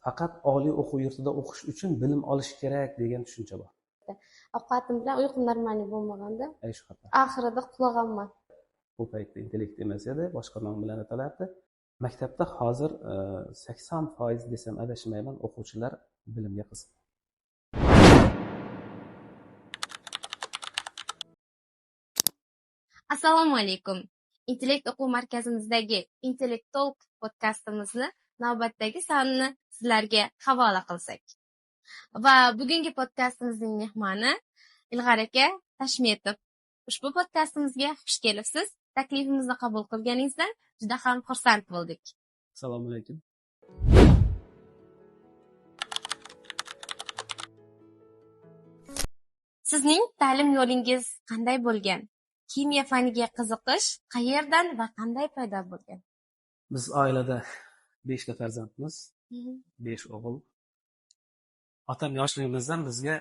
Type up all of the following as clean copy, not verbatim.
Faqat oliy o'quv yurtida o'qish uchun bilim olish kerak degan tushuncha bor. Ovqatim bilan uyqum нормальный bo'lmaganda Ay, shu xato. Oxirida qulaganman. Bu paytda Intellekt emas edi, boshqa nom bilan atalardi. Maktabda hozir 80% desam adashmayman, o'quvchilar bilimga qiziq. Assalomu alaykum. Intellekt o'quv markazimizdagi Intellekt Talk podkastimizni navbatdagi sonini sizlarga havola qilsak. Va bugungi podkastimizning mehmoni Ilg'ar aka Tashmetov. Ushbu podkastimizga xush kelibsiz. Taklifimizni qabul qilganingizdan juda ham xursand bo'ldik. Assalomu alaykum. Sizning ta'lim yo'lingiz qanday bo'lgan? Kimyo faniga qiziqish qayerdan va qanday paydo bo'lgan? Biz oilada 5 ta farzandmiz, 5 o'g'il. Otam yoshligimizdan bizga,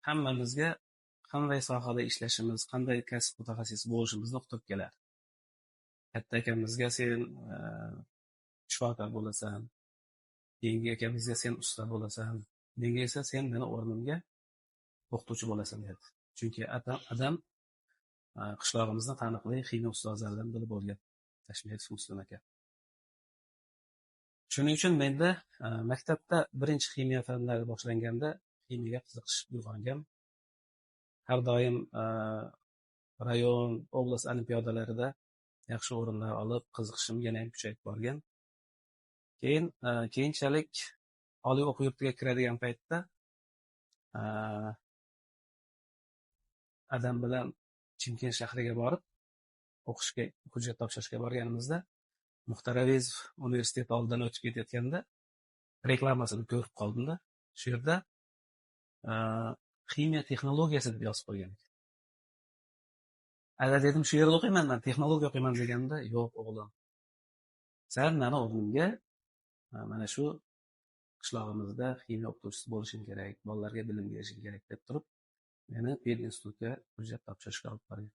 hammamizga qanday sohada ishlashimiz, qanday kasb mutaxassisi bo'lishimizni uqtirib kelardi. Katta akamizga sen shifokor bo'lasan, keyingi akamizga sen usta bo'lasan, menga esa sen meni o'rnimga o'qituvchi bo'lasan dedi. Chunki adam qishlog'imizda taniqli ximiya ustozlaridan biri bo'lgan Tashmetov Muslim aka. Shuning uchun menda maktabda birinchi ximiya fanlari boshlanganda ximiyaga qiziqish uyg'ongan. Har doim rayon, oblast olimpiadalarida yaxshi o'rinlar olib, qiziqishim yana ham kuchayib borgan. Keyin keyinchalik oliy o'quv yurtiga kiradigan paytda adam bilan Chimkent shahriga borib o'qishga, hujjat topshirishga borganimizda Muxtor Avezov universiteti oldidan o'tib ketayotganda reklamasini ko'rib qoldimda. Shu yerda ximiya texnologiyasi deb yozib qo'ygan ekan. Ada dedim, shu yerda o'qiyman men, texnologiya o'qiyman deganimda, yo'q o'g'lim, sen meni o'rnimga mana shu qishlog'imizda ximiya o'qituvchisi bo'lishing kerak, bolalarga bilim berishing kerak deb turib meni pedinstitutga hujjat topshirishga olib borgan.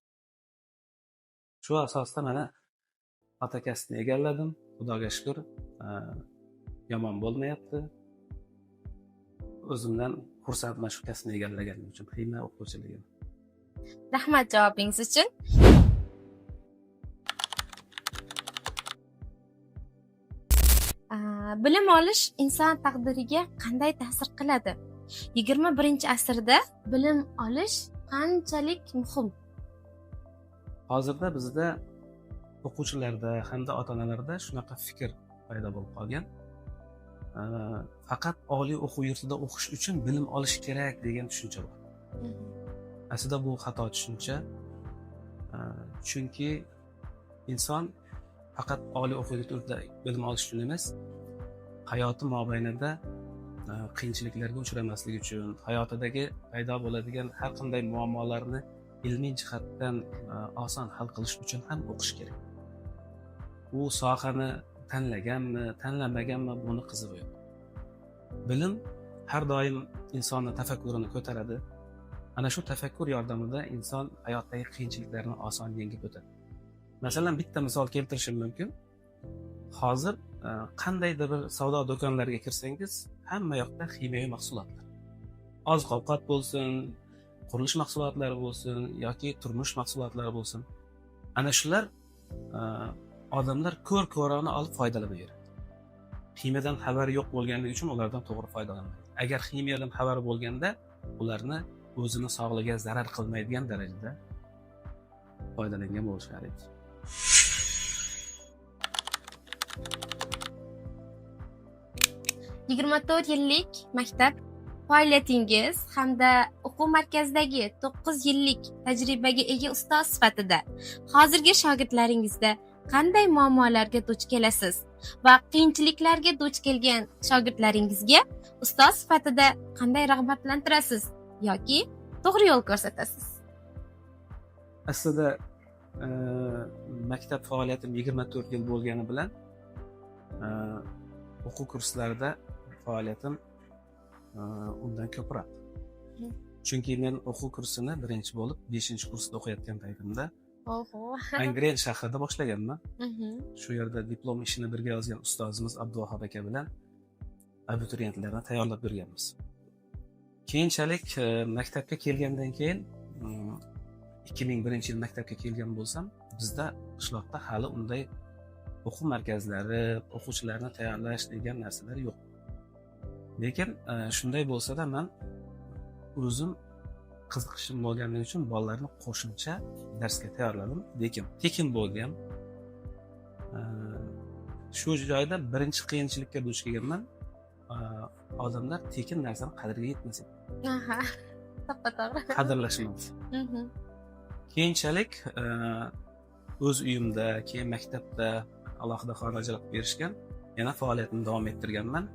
Shu asosda mana ota kasbini egalladim. Xudoga shukur, yomon bo'lmayapti. O'zimdan xursandman shu kasbni egallaganim uchun, ximiya o'qituvchiligini. Rahmat javobingiz uchun. Bilim olish inson taqdiriga qanday ta'sir qiladi? 21-asrda bilim olish qanchalik muhim? Hozirda bizda o'quvchilarda hamda ota-onalarda shunaqa fikr paydo bo'lib qolgan. Faqat oliy o'quv yurtida o'qish uchun bilim olish kerak degan tushuncha bor. Aslida bu xato tushuncha. Chunki inson faqat oliy o'quv yurtida bilim olish uchun emas, hayoti mobaynida qiyinchiliklarga uchramaslik uchun, hayotidagi paydo bo'ladigan har qanday muammolarni ilmiy jihatdan oson hal qilish uchun ham o'qish kerak. U sohani tanlaganmi, tanlamaganmi, buni qizig'i yo'q. Bilim har doim insonni tafakkurini ko'taradi. Ana shu tafakkur yordamida inson hayotdagi qiyinchiliklarni oson yengib o'tadi. Masalan, bitta misol keltirishim mumkin. Hozir qandaydir bir savdo do'konlariga kirsangiz, hamma yoqda ximiyaviy mahsulotlar. Oziq-ovqat bo'lsin, qurilish mahsulotlari bo'lsin yoki turmush mahsulotlari bo'lsin. Ana shular odamlar ko'r-ko'rona olib foydalanaveradi. Ximiyadan xabari yo'q bo'lganligi uchun ulardan to'g'ri foydalanmaydi. Agar ximiyadan xabari bo'lganda, ularni o'zini sog'ligiga zarar qilmaydigan darajada foydalangan bo'lishar edi. 24 yillik maktab faoliyatingiz hamda o'quv markazidagi 9 yillik tajribaga ega ustoz sifatida hozirgi shogirdlaringizda qanday muammolarga duch kelasiz va qiyinchiliklarga duch kelgan shogirdlaringizga ustoz sifatida qanday rag'batlantirasiz yoki to'g'ri yo'l ko'rsatasiz? Aslida maktab faoliyatim 24 yil bo'lgani bilan o'quv kurslarida faoliyatim undan ko'proq. Chunki men o'quv kursini birinchi bo'lib 5-kursda o'qiyotgan paytimda Angren shahrida boshlaganman. Shu yerda diplom ishini birga yozgan ustozimiz Abduvahob aka bilan abituriyentlarni tayyorlab berganmiz. Keyinchalik maktabga kelgandan keyin, 2001 yil maktabga kelgan bo'lsam, bizda qishloqda hali unday o'quv markazlari, o'quvchilarni tayyorlash degan narsalar yo'q. Lekin shunday bo'lsa-da, man o'zim qiziqishim bo'lganligi uchun bolalarni qo'shimcha darsga tayyorladim, lekin tekin bo'lgan. Shu joyda birinchi qiyinchilikka duch kelganman. Odamlar tekin narsani qadriga yetmas ekan. Aha, to'ppa to'g'ri. Qadrlashmas. Keyinchalik o'z uyimda, keyin maktabda alohida xona ajratib berishgan, yana faoliyatimni davom ettirganman.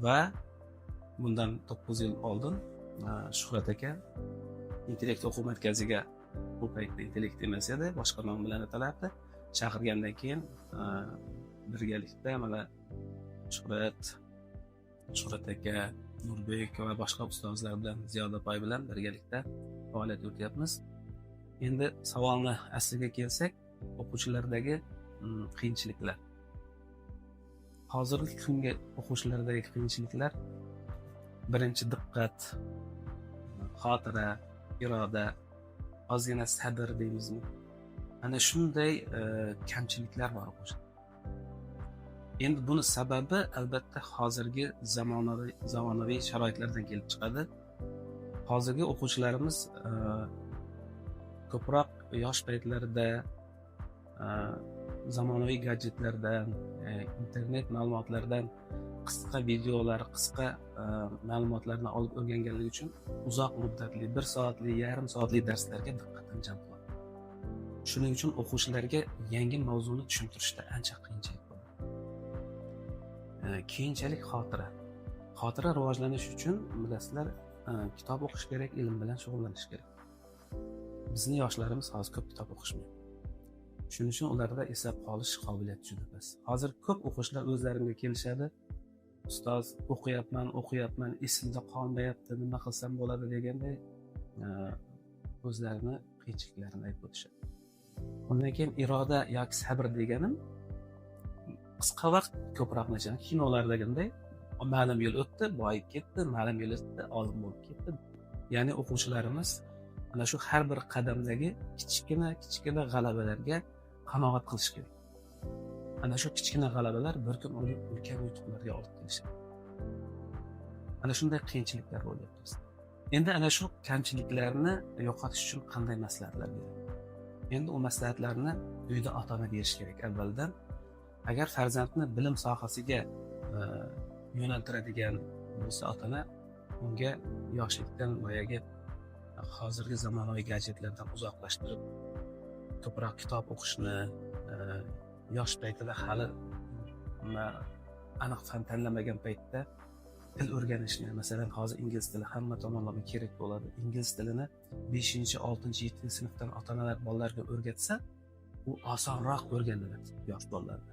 Va bundan 9 yil oldin Shuhrat aka Intellekt o'quv markaziga, bu paytda Intellekt emas edi, boshqa nom bilan atalardi, chaqirgandan keyin birgalikda mana Shuhrat aka, Nurbek va boshqa ustozlar bilan, Ziyoda opay bilan birgalikda faoliyat yurityapmiz. Endi savolni asliga kelsak, o'quvchilardagi qiyinchiliklar, hozirgi kungi o'quvchilardagi qiyinchiliklar birinchi diqqat, xotira, iroda, ozgina sabr deymizmi, ana shunday kamchiliklar bor o'quvchilarda. Endi buni sababi albatta hozirgi zamonaviy sharoitlardan kelib chiqadi. Hozirgi o'quvchilarimiz ko'proq yosh paytlarida zamonaviy gadjetlardan, internet ma'lumotlaridan qisqa videolar, qisqa ma'lumotlarni olib o'rganganligi uchun uzoq muddatli, bir soatlik, yarim soatlik darslarga diqqatini jalb qiladi. Shuning uchun o'quvchilarga yangi mavzuni tushuntirishda ancha qiyinchilik bo'ladi. Keyinchalik xotira rivojlanishi uchun, bilasizlar, kitob o'qish kerak, ilm bilan shug'ullanish kerak. Bizni yoshlarimiz hozir ko'p kitob o'qishmaydi, shuning uchun ularda eslab qolish qobiliyati juda past. Hozir ko'p o'quvchilar o'zlarimga kelishadi: "Ustoz, o'qiyapman, o'qiyapman, esimda qolmayapti, nima qilsam bo'ladi?" deganday o'zlarini qiyinchiliklarini aytib o'tishadi. Undan keyin iroda yoki sabr deganim, qisqa vaqt ko'proq natija, kinolardagiday, ma'lum yo'l o'tdi, boyib ketdi, ma'lum yo'l o'tdi, olim bo'lib ketdi. Ya'ni o'quvchilarimiz ana shu har bir qadamdagi kichkina kichkina g'alabalarga qanoat qilish kerak. Ana shu kichkina g'alabalar bir kun uni ulkan yutuqlarga olib kelishadi. Ana shunday qiyinchiliklar bo'lyapti bizda. Endi ana shu kamchiliklarni yo'qotish uchun qanday maslahatlar beradi? Endi u maslahatlarni uyda ota ona berishi kerak avvaldan. Agar farzandni bilim sohasiga yo'naltiradigan bo'lsa ota ona, unga yoshlikdan boyagi hozirgi zamonaviy gadjetlardan uzoqlashtirib, ko'proq kitob o'qishni, yosh paytida, hali aniq fan tanlamagan paytda til o'rganishni, masalan, hozir ingliz tili hamma tomonlama kerak bo'ladi, ingliz tilini 5, 6, 7 sinfdan ota onalar bolalarga o'rgatsa, u osonroq o'rganiladi yosh bolalarda.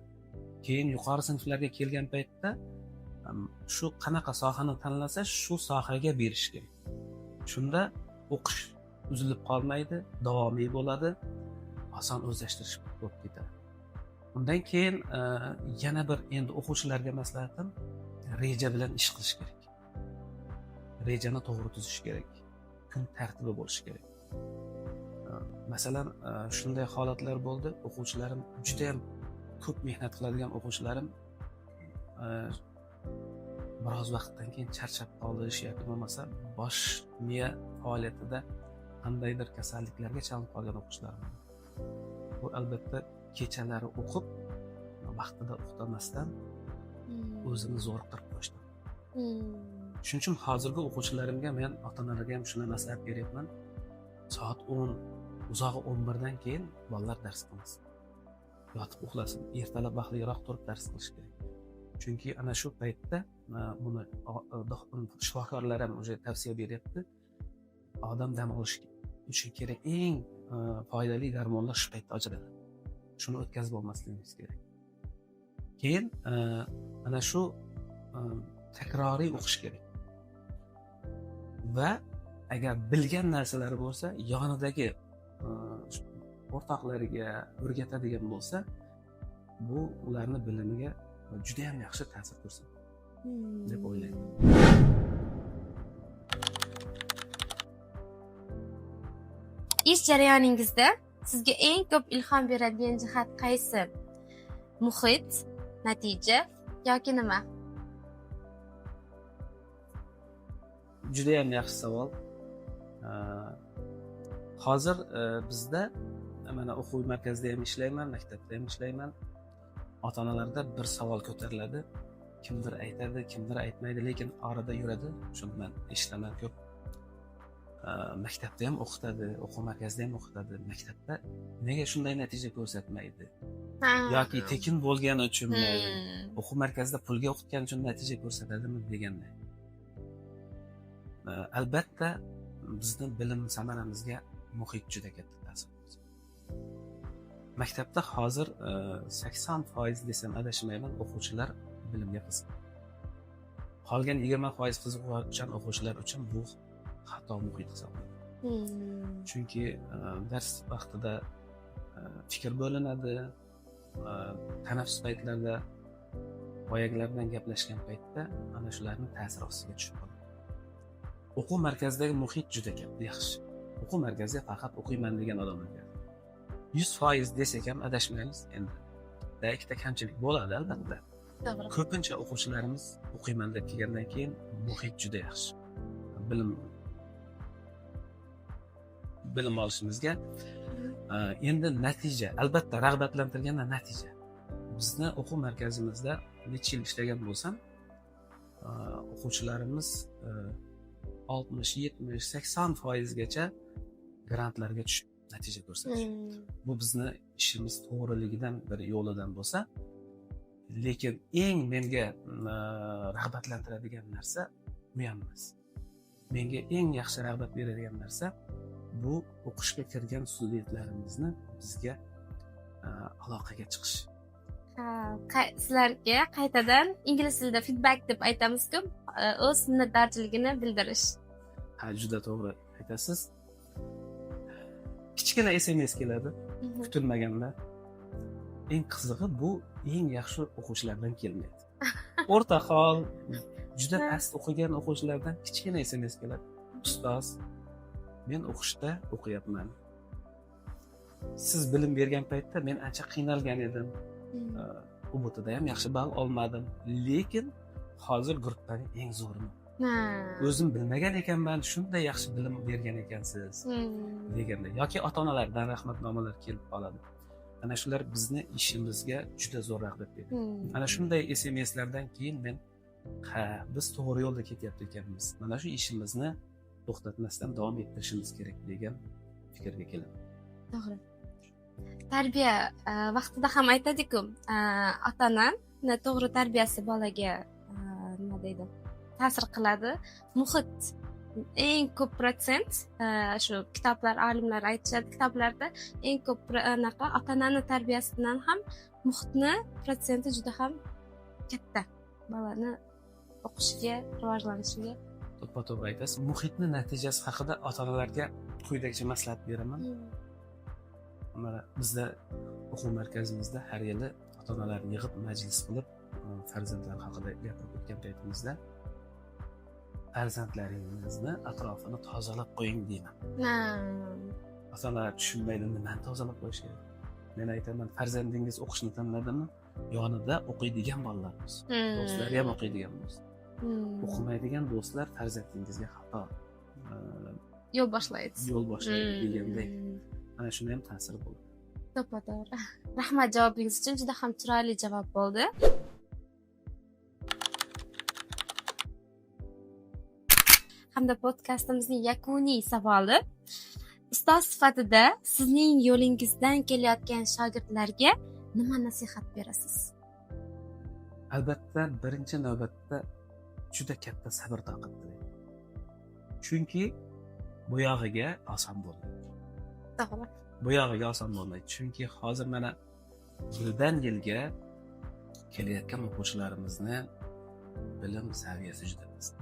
Keyin yuqori sinflarga kelgan paytda shu qanaqa sohani tanlasa, shu sohaga berish kerak. Shunda o'qish uzilib qolmaydi, davomiy bo'ladi, oson o'zlashtirish bo'lib ketadi. Undan keyin yana bir endi o'quvchilarga maslahatim: reja bilan ish qilish kerak, rejani to'g'ri tuzish kerak, kun tartibi bo'lishi kerak. Masalan, shunday holatlar bo'ldi, o'quvchilarim, judayam ko'p mehnat qiladigan o'quvchilarim biroz vaqtdan keyin charchab qolish yoki bo'lmasa bosh miya faoliyatida qandaydir kasalliklarga chalinib qolgan o'quvchilarim bor. Bu albatta kechalari o'qib, vaqtida uxlamasdan o'zini zo'riqtirib qo'yishdi. Shuning uchun hozirgi o'quvchilarimga men, ota onalarga ham shuni maslahat beryapman: soat 10, uzog'i 11dan keyin bolalar dars qilmasin, yotib uxlasin, ertalab vaqtliroq turib dars qilish kerak. Chunki ana shu paytda buni shifokorlar ham уже tavsiya beryapti, odam dam olish uchun kerak eng foydali gormonlar shu paytda ajraladi, shuni o'tkazib olmasligimiz kerak. Keyin ana shu takroriy o'qish kerak va agar bilgan narsalari bo'lsa, yonidagi o'rtoqlariga o'rgatadigan bo'lsa, bu ularni bilimiga judayam yaxshi ta'sir ko'rsatadi. Deb o'ylayman. Ish jarayoningizda sizga eng ko'p ilhom beradigan jihat qaysi? Muhit, natija yoki nima? Judayam yaxshi savol. Hozir bizda mana o'quv markazida ham ishlayman, maktabda ham ishlayman. Ota-onalarda bir savol ko'tariladi. Kimdir aytadi, kimdir aytmaydi, lekin orada yuradi. Shuni men eshitaman ko'p. Maktabda ham o'qitadi, o'quv markazida ham o'qitadi. Maktabda nega shunday natija ko'rsatmaydi? Yoki tekin bo'lgani uchunmi? O'quv markazida pulga o'qitgani uchun natija ko'rsatadimi deganday. Albatta bizni bilim samaramizga muhit juda katta ta'sir ko'rsatadi. Maktabda hozir 80% desam adashmayman, o'quvchilar bilimga qiziqadi. Qolgan 20% qiziquvchan o'quvchilar uchun bu xato muhit hisoblanadi. Chunki dars vaqtida fikr bo'linadi, tanaffus paytlarida boyagilar bilan gaplashgan paytda ana shularning ta'siri ostiga tushib qoladi. O'quv markazidagi muhit juda katta, yaxshi. O'quv markaziga faqat o'qiyman degan odamlar keladi. 100% desak ham adashmaymiz endi. Da ikkita kamchilik bo'ladi albatta. To'g'ri. Ko'pincha o'quvchilarimiz o'qiyman deb kelgandan keyin muhit juda yaxshi. Bilim olishimizga endi natija, albatta rag'batlantirganda natija. Bizni o'quv markazimizda necha yil ishlagan bo'lsam, o'quvchilarimiz 60, 70, 80% gacha grantlarga tushib natija ko'rsatishyapti. Bu bizni ishimiz to'g'riligidan bir yo'lidan bo'lsa, lekin eng menga rag'batlantiradigan narsa bu ham emas. Menga eng yaxshi rag'bat beradigan narsa bu o'qishga kirgan studentlarimizni bizga aloqaga chiqish. Sizlarga qaytadan ingliz tilida feedback deb aytamiz-ku, o'z minnatdorchiligini bildirish. Ha, juda to'g'ri aytasiz. Kichkina SMS keladi kutilmaganda. Eng qizig'i bu eng yaxshi o'quvchilardan kelmaydi. O'rta hol, juda past o'qigan o'quvchilardan kichkina SMS keladi. Ustoz, men o'qishda o'qiyapman. Siz bilim bergan paytda men ancha qiynalgan edim. UBTda ham yaxshi ball olmadim, lekin hozir guruhdan eng zo'rimi. O'zim bilmagan ekanman, shunday yaxshi bilim bergan ekansiz deganda yoki ota-onalardan rahmatnomalar kelib qoladi. Ana shular bizni ishimizga juda zo'r rag'bat beradi. Ana shunday SMSlardan keyin men ha, biz to'g'ri yo'lda ketyapti ekanmiz. Mana shu ishimizni to'xtatmasdan davom ettirishimiz kerak degan fikrga kelaman. To'g'ri. Tarbiya vaqtida ham aytadi-ku, ota-ona to'g'ri tarbiyasi bolaga nima deydi, ta'sir qiladi. Muhit eng ko'p protsent, shu kitoblar, olimlar aytishadi kitoblarda, eng ko'p anaqa ota-onani tarbiyasidan ham muhitni protsenti juda ham katta bolani o'qishiga, rivojlanishiga. To'ppa-to'g'ri aytasiz. Muhitni natijasi haqida ota-onalarga quyidagicha maslahat beraman. Mana bizda o'quv markazimizda har yili ota-onalarni yig'ib majlis qilib, farzandlar haqida gapirib o'tgan paytimizda farzandlaringizni atrofini tozalab qo'ying deyman. Ota-onalar tushunmaydi, nimani tozalab qo'yish kerak. Men aytaman, farzandingiz o'qishni tanladimi, yonida o'qiydigan bolalar bo'lsin. Do'stlari ham o'qiydigan bo'lsin. O'qimaydigan do'stlar farzandingizga xato yo'l boshlaydi. Yo'l boshlaydi degandek. Ana shunda ham ta'siri bo'ladi. To'ppa-to'g'ri. Rahmat javobingiz uchun, juda ham chiroyli javob bo'ldi. Hamda podkastimizning yakuniy savoli. Ustoz sifatida sizning yo'lingizdan kelayotgan shogirdlarga nima nasihat berasiz? Albatta, birinchi navbatda juda katta sabr toqat tilayman. Chunki bu yog'iga oson bo'lmaydi. To'g'ri. Bu yog'iga oson bo'lmaydi. Chunki hozir mana yildan yilga kelayotgan o'quvchilarimizni bilim saviyasi juda past.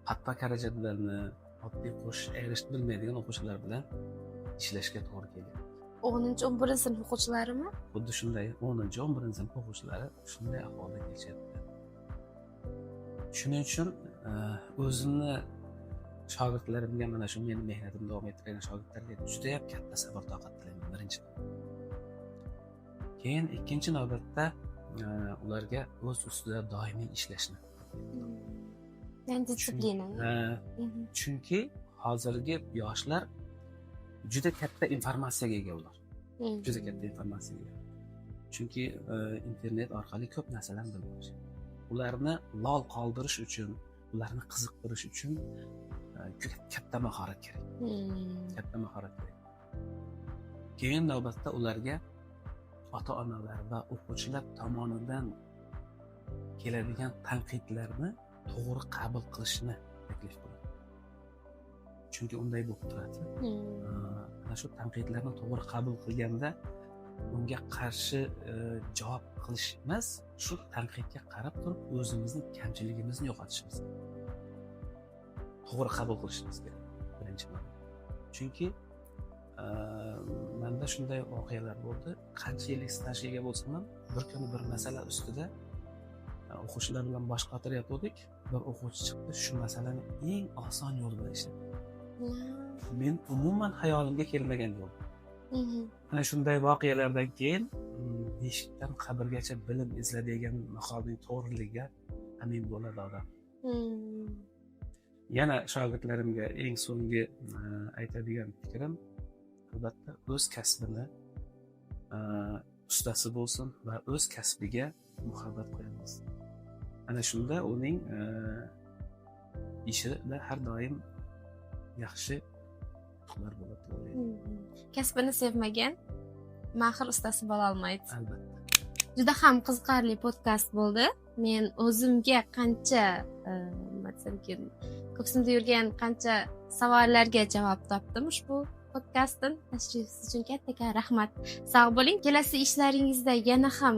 Hatto karajatlarni, oddiy qo'shish, ayirishni bilmaydigan o'quvchilar bilan ishlashga to'g'ri kelyapti. 10-chi, 11 sinf o'quvchilarimi? Xuddi shunday 10-chi, 11 sinf o'quvchilari shunday ahvolda kelishyapti. Shuning uchun o'zimni shogirdlarimga, mana shu meni mehnatimni davom ettirgan shogirdlarga judayam katta sabr toqat tilayman birinchi. Keyin ikkinchi navbatda ularga o'z ustida doimiy ishlashni. Ya'ni дисциплина. Ha, chunki hozirgi yoshlar juda katta informatsiyaga ega ular. Juda katta informatsiyaga ega. Chunki internet orqali ko'p narsalarni bilib olishadi. Ularni lol qoldirish uchun, ularni qiziqtirish uchun katta mahorat kerak. Katta mahorat kerak. Keyin navbatda ularga ota onalar va o'quvchilar tomonidan keladigan tanqidlarni to'g'ri qabul qilishni taklif qilaman, chunki unday bo'lib turadi. Ana shu tanqidlarni to'g'ri qabul qilganda unga qarshi javob qilish emas, shu tanqidga qarab turib o'zimizni kamchiligimizni yo'qotishimiz, to'g'ri qabul qilishimiz kerak birinchi navbatda. Chunki manda shunday voqealar bo'ldi, qancha yillik stajga ega bo'lsam ham, bir kuni bir masala ustida o'quvchilar bilan bosh qotirayotgandik, bir o'quvchi chiqdi, shu masalani eng oson yo'l bilan ishladi, men umuman hayolimga kelmagan yo'l. Ana shunday voqealardan keyin beshikdan qabrgacha bilim izla degan maqolning to'g'riligiga amin bo'ladi odam. Yana shogirdlarimga eng so'nggi aytadigan fikrim, albatta, o'z kasbini ustasi bo'lsin va o'z kasbiga muhabbat qo'ya bilsin. Ana shunda uning ishida har doim yaxshi yutuqlar bo'ladi deb o'ylayman. Kasbini sevmagan mahir ustasi bo'lolmaydi. Albatta. Juda ham qiziqarli podkast bo'ldi. Men o'zimga qancha nima desam ekan, ko'ksimda yurgan qancha savollarga javob topdim ushbu podkastdan. Tashrifingiz uchun kattakon rahmat, sog' bo'ling. Kelasi ishlaringizda yana ham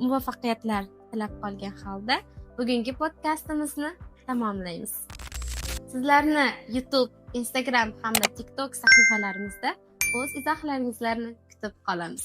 muvaffaqiyatlar tilab qolgan holda bugungi podkastimizni tamomlaymiz. Sizlarni YouTube, Instagram hamda TikTok sahifalarimizda o'z izohlaringizni kutib qolamiz.